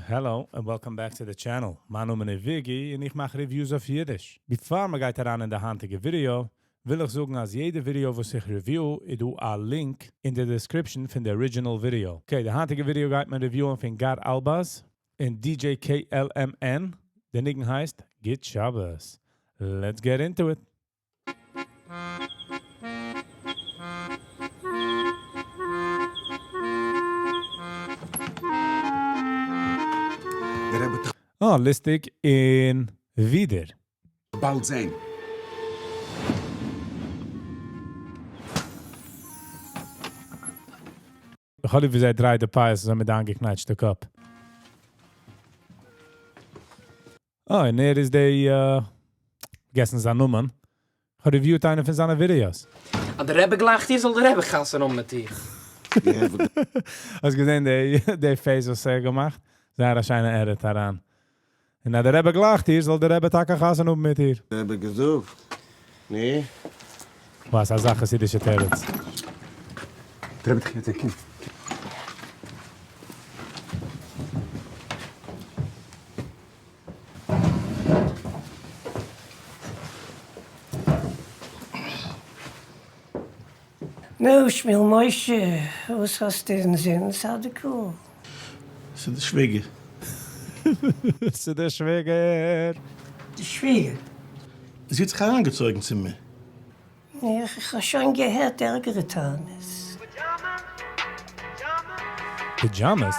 Hello and welcome back to the channel, מיין נאמען איז וויגי און איך מאך reviews אויף אידיש. Before מען גייט אריין אין די היינטיגע ווידעא, וויל איך זאגן אז יעדע ווידעא וואס איך review איז דא א link אין די description פון די original ווידעא. Okay, די היינטיגע ווידעא גייט מען review ען פון גד אלבז און DJ KLMN, די ניגון הייסט גוט שבת. Let's get into it! אה, לוסטיג און ווידער. באלד זען. איך האב ליב ווי זיי דרייט די פאות אזוי מיט די איינגעקנייטשטע קאפ. אה, און ער איז די, פארגעסן זיין נאמען. כ'האב review ט איינע פון זיינע ווידיאוס. אז דער רבי גלייכט איר זאל דער רבי חתונה האבן מיט איר. האסט געזען די face וואס ער האט געמאכט? זייער א שיינע edit אריין. און אז דער רבי גלייכט איר זאל דער רבי טאקע חתונה האבן מיט איר. דער רבי געזאגט, נו? וואס אזא חסידישע תירוץ. דער רבי האט דיך געזען, קום. נו, שמואל משה, וואס האסטו אינזין, צדיק'ל? ס'איז די שוויגער. ס'איז די שוויגער. די שוויגער. זי האט זיך אריינגעצויגן צו מיר. איך האב שוין געהערט ערגערע טענות. Pajamas?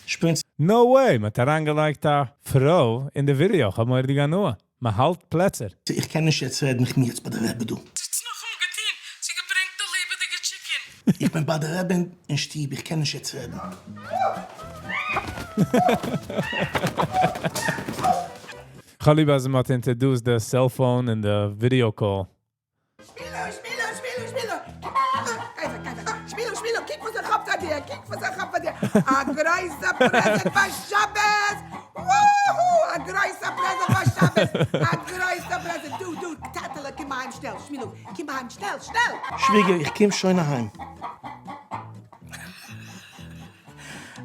שפרינצע. No way! מ'האט אריינגעלייגט א פרוי אין די ווידעא, כ'האב מורא'דיג הנאה. מ'האלט פלעצער. איך קען נישט יעצט רעדן, איך בין יעצט ביי די רבי דא. זי האט נאכאמאל געטון, זי געברענגט א לעבעדיגע chicken. איך בין ביי די רבי אין שטוב, איך קען נישט יעצט רעדן. כ'האב ליב אז מ'האט introduced די cellphone און די video call. שמילו, שמילו, שמילו, שמילו, שמילו, שמילו, קוק וואס איך האב פאר דיר, קוק וואס איך האב פאר דיר, א גרויסע present פאר שבת, וואוהא, א גרויסע present פאר שבת, א גרויסע present, דו, דו, טאטעלע, קום אהיים שנעל, שמילו, קום אהיים שנעל, שנעל! שוויגער, איך קום שוין אהיים.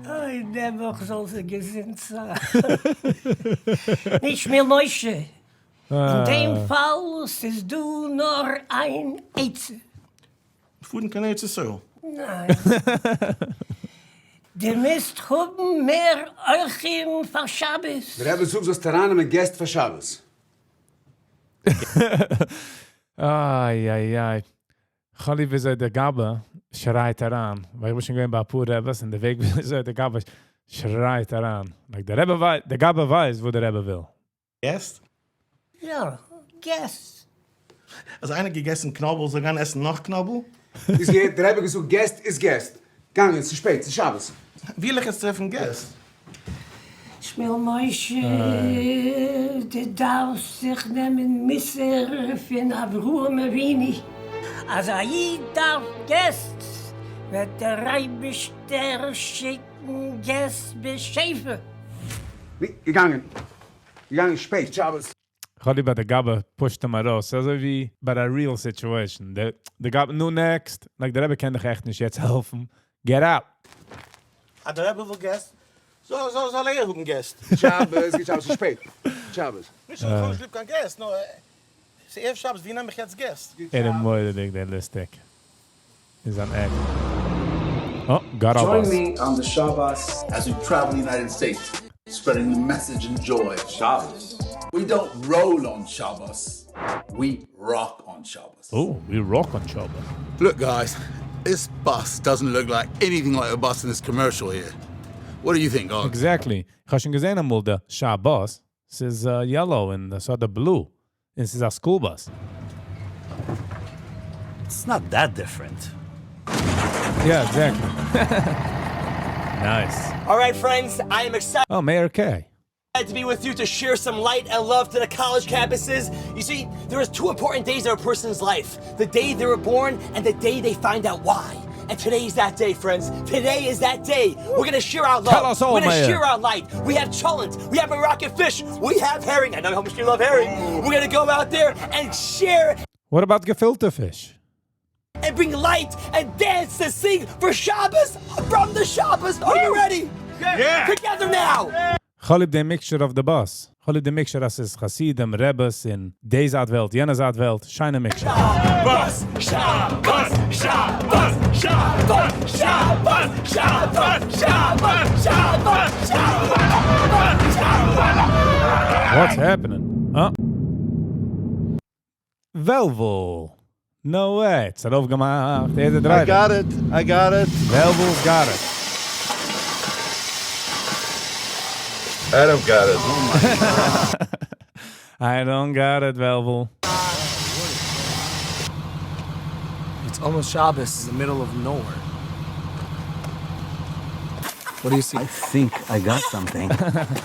אוי נעבעך זאל זי געזונט זיין. נישט שמואל משה, אין דעם פאל ס'איז דא נאר איין עצה. פארן קיין ארץ ישראל. ניין. דו מוזט האבן מער אורחים פאר שבת. דער רבי זאגט זאלסט ארייננעמען געסט פאר שבת. איי איי איי. כ'האב ליב וויאזוי דער גבאי שרייט אריין, ווייל איך בין שוין געווען ביי אפאר רעבעס און די וועג וויאזוי דער גבאי שרייט אריין, like דער רבי ווייסט, דער גבאי ווייסט וואס דער רבי וויל. געסט? יא, געסט. אז איינער האט געגעסן קנאבל זאל גיין עסן נאך קנאבל? איז געהערט, דער רבי האט געזאגט געסט איז געסט. גאנגען, ס'איז שפעט, ס'איז שבת. ווי וועל איך יעצט טרעפן געסט? שמואל משה, דו דארפסט זיך נעמען מוסר פון אברהם אבינו, אז א איד דארף געסט וועט דער אייבישטער שיקן געסט בשפע. נו, געגאנגען. געגאנגען שפעט, שבת. כ'האב ליב אז די גבאי push ט אים ארויס, ס'איז אזוי ווי ביי א real situation, די גבאי, נו next, like די רבי קען דיך עכט נישט יעצט העלפן, get out! אז די רבי וויל געסט, זאל ער האבן געסט. שבת, גוט שבת, ס'איז שפעט, שבת. נישט אז איך האב נישט ליב קיין געסט, נאר ס'איז ערב שבת, ווי נעם איך יעצט געסט? ער איז מורא'דיג דער לוסטיג אין זיין act. אה, גאר א Join באס. me on the Shabbos as we travel the United States, spreading the message and joy of Shabbos. We don't roll on Shabbos, we rock on Shabbos. Oh, we rock on Shabbos. Look guys, this bus doesn't look like anything like the bus in this commercial here. What do you think, Og? Exactly. איך האב שוין געזען אמאל די Shabbos. ס'איז yellow און ס'האט די blue. און ס'איז א school bus. It's not that different. יא, exactly. Nice. Alright friends, I am excited אה, Mayor Kay. to be with you to share some light and love to the college campuses. You see, there is two important days in a person's life. The day they were born and the day they find out why. And today is that day, friends. Today is that day. We're gonna share our love. Tell us all, We're gonna Mayor. share our light. We have cholent. We have Moroccan fish. We have herring. I know how much you love herring. We're gonna go out there and share What about gefilte fish? and bring light and dance and sing for Shabbos from the Shabbos. Are you ready? Together now! כ'האב ליב די mixture of the bus. כ'האב ליב די mixture אז ס'איז חסידים, רביס אין די זייט וועלט, יענע זייט וועלט, שיינע mixture. Shabbos, Shabbos, Shabbos, Shabbos, Shabbos, Shabbos, Shabbos, Shabbos, Shabbos, Shabbos. What's happening? Huh? Velvel. No way. ס'האט אויפגעמאכט. ער איז דער I driver. got it. I got it. Velvel's got it. I don't got it. Oh my I don't got it, Velvel. It's almost Shabbos in the middle of nowhere. What do you see? I think I got something.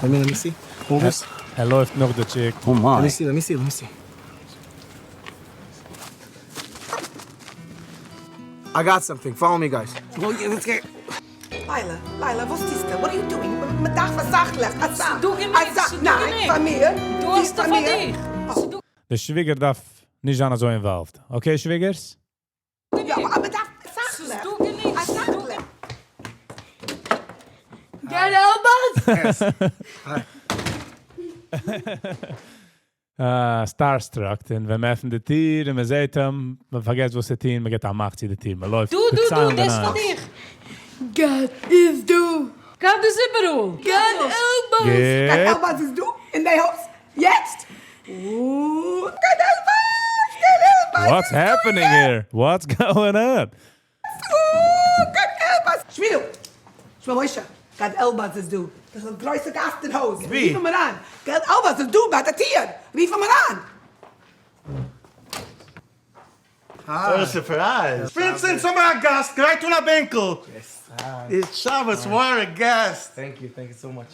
Let me see. Hold this. ער לויפט נאך די chick. Oh Let my. me see. Let me see. Let me see. I got something. Follow me, guys. Well, yeah, let's get. Lila, Lila, וואס טוסטו? What are you doing? מען דארף א זאך, א זאך. דו גענוג, א זאך. ס'דא ניין, גענוג. פאר מיר. דו האסט פאר פאר מיר. דיך. די שוויגער דארף נישט זיין אזוי involved. Okay, שוויגערס? יא, אבער מען דארף זאכליך. ס'דא גענוג, א ס'דא זאכליך. Gad Elbaz! Starstruck. און ווען מען עפנט די טיר און מען זעט אים, מען פארגעסט וואס צו טון, מען געט א מאך צו די טיר, מען לויפט דו, דו, דו, מיט דאס ציילנדע פאר eyes. דיך. גאט איז דא. גאט איז איבעראל. Gad Elbaz. Gad גוט. Elbaz איז דא אין די הויז. יעצט. Gad Elbaz, Gad Elbaz. What's איז דא happening here? What's going on? Gad Elbaz. שמיל. שמיל משה. Gad Elbaz איז דא. דאס איז א גרויסער גאסט אין הויז. ווי? רוף אים אריין. Gad Elbaz איז דא ביי די טיר. רוף אים אריין. What a surprise. Vincent, ס'איז א גאסט, גרייט אן א בענקל. It's Shabbos, what a guest. Thank you. Thank you so much.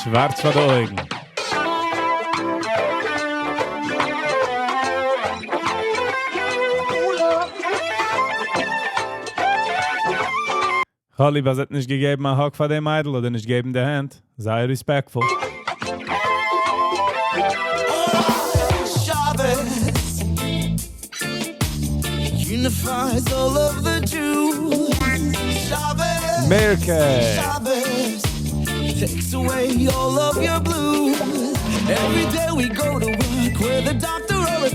שווארץ פאר די אויגן. כ'האב ליב אז ער האט נישט געגעבן א hug פאר דעם מיידל אדער נישט געגעבן די האנט. זייער respectful. Shabbos unifies all of the Jews. Shabbos, America. Shabbos takes away all of your blues. Every day we go to work with a doctor or a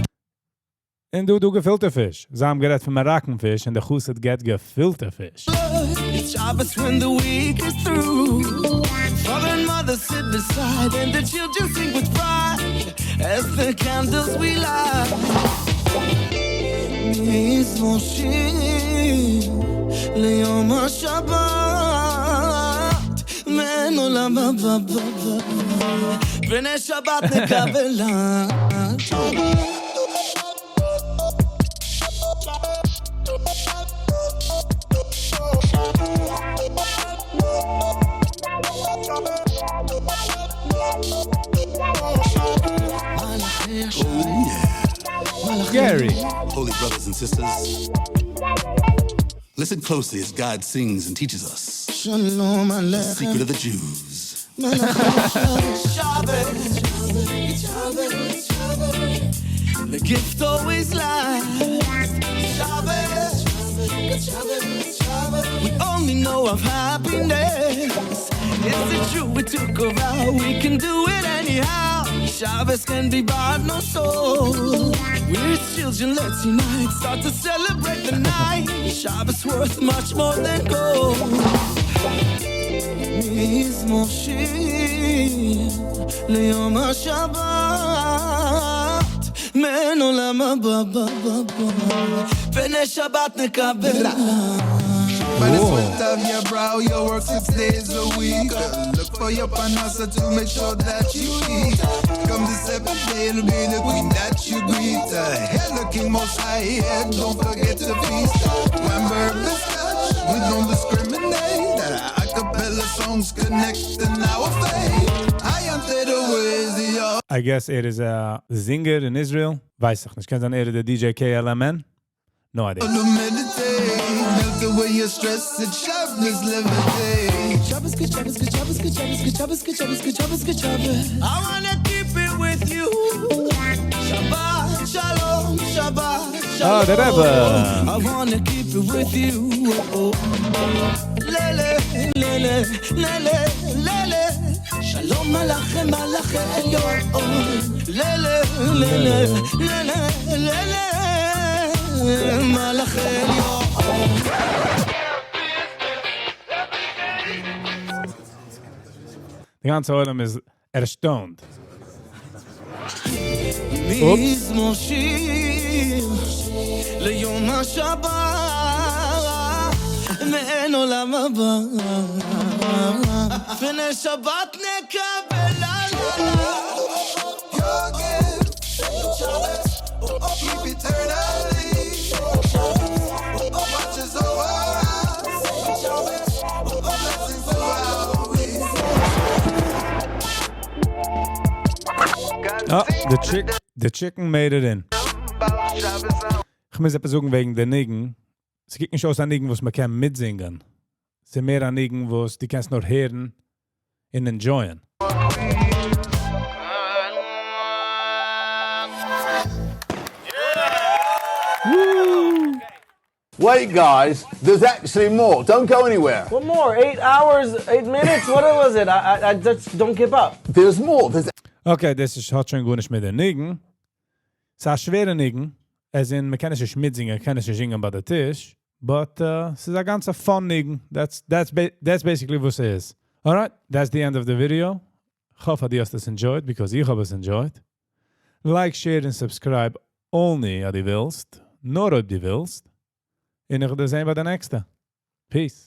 און דא דא געפילטע פיש. זיי האבן גערעדט פון Moroccan fish און דער חסיד געט געפילטע פיש. It's Shabbos when the week is through. Father and mother sit beside, and the children sing with pride as the candles we light. מזמור שיר ליום השבת מעין עולם הבא פני שבת נקבלה. Gary. Holy brothers and sisters, listen closely as God sings and teaches us שלום the עליכם secret of the Jews. Shabbos, Shabbos, the gift always lasts. Shabbos, we only know of happiness. Is it true we took a vow? We can do it anyhow. Shabbos can be bought, no soul. We're its children, let's unite. Start to celebrate the night. Shabbos worth much more than gold. מזמור שיר ליום השבת מעין עולם הבא בא בא בא פני שבת נקבל. By the sweat of your brow, you work 6 days a week. Look for your פרנסה to make sure that you eat. Come the seventh day, it'll be the queen that you greet. Hail the King Most High, yeah, don't forget to feast. When bourbon scotch, we don't discriminate. Acapella songs connecting our faith. I am the ways, I guess ער איז א singer in Israel. ווייס איך נישט. קען זיין ער איז דער DJ KLMN? No idea. To meditate, melt away your stress. It's Shabbos levitate. Shabbos, good Shabbos, good Shabbos, good Shabbos, good Shabbos, good Shabbos, good Shabbos, good Shabbos. I wanna keep it with you. Shabbat shalom, Shabbat. Ah, דער רבי. I wanna keep it with you. Lele, lele, lele, lele. שלום מלאכי מלאכי עליון. Lele, lele, lele, lele. מלאכי עליון. די גאנצע עולם איז ערשטוינט. Oops. מזמור שיר ליום השבת מעין עולם הבא פני שבת נקבל לה לה לה Your gift, keep eternally. Watches over us. Blessings throughout we. Ah, the chick, the chicken made it in. איך מוז עפעס זאגן וועגן די ניגון. עס קוקט נישט אויס א ניגון, וואס מען קען מיטזינגען. עס איז מער א ניגון, וואס דו קענסט נאר הערן און enjoyen. Wait, guys, there's actually more. Don't go anywhere. What more? 8 hours, 8 minutes? What was it? I just don't keep up. There's more. There's Okay, דאס איז, האט שוין גארנישט מיט די ניגון. ס'איז א שווערע ניגון. As in, מען קען עס נישט מיטזינגען, מען קען עס נישט זינגען ביי די טיש. But עס איז א גאנצע fun ניגון. That's basically וואס ס'איז. Alright, that's the end of the video. איך האף, דו האסט עס enjoyed, because איך האב עס enjoyed. Like, share און subscribe only אז דו ווילסט. נאר אויב דו ווילסט. און איך וועל דיר זען ביי די נעקסטע. Peace.